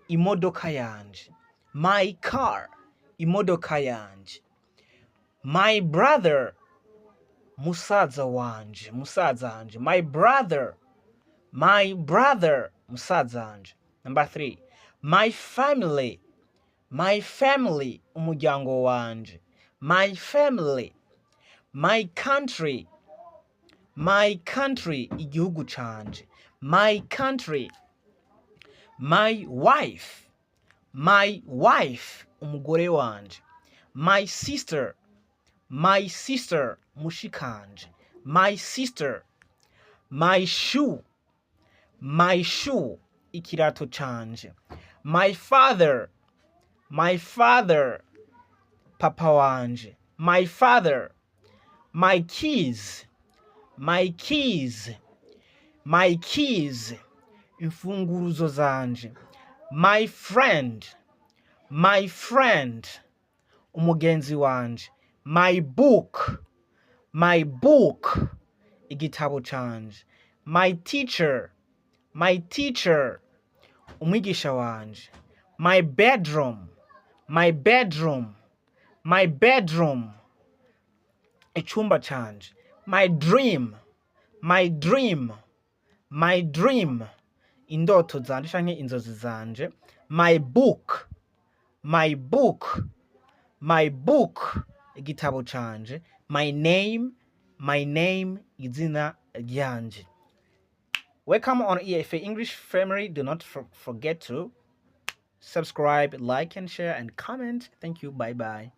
Imodoka yanje. My car, imodoka yanje. My brother, musaza wanje, musaza wanje. My brother, my brother, musaza wanje. Number three, my family, my family, umuryango wanje. My family. My country, my country, igihugu canje. My country. My wife, my wife, umugore wanje. My sister, my sister, mushikanje. My sister. My shoe, my shoe, ikirato canje. My father, my father, papa wanje. My father. My keys, my keys, my keys, imfunguruzo zanje. My friend, my friend, umugenzi wanje. My book, my book, igitabo canje. My teacher, my teacher, umwigisha wanje. My bedroom, my bedroom, my bedroom, icumba canje. My dream, my dream, my dream, indoto zanje canke inzozi zanje. My book, my book, my book, igitabo canje. My name, my name, izina ryanje. Welcome on EFA English Family. Do not forget to subscribe, like and share and comment. Thank you. Bye bye.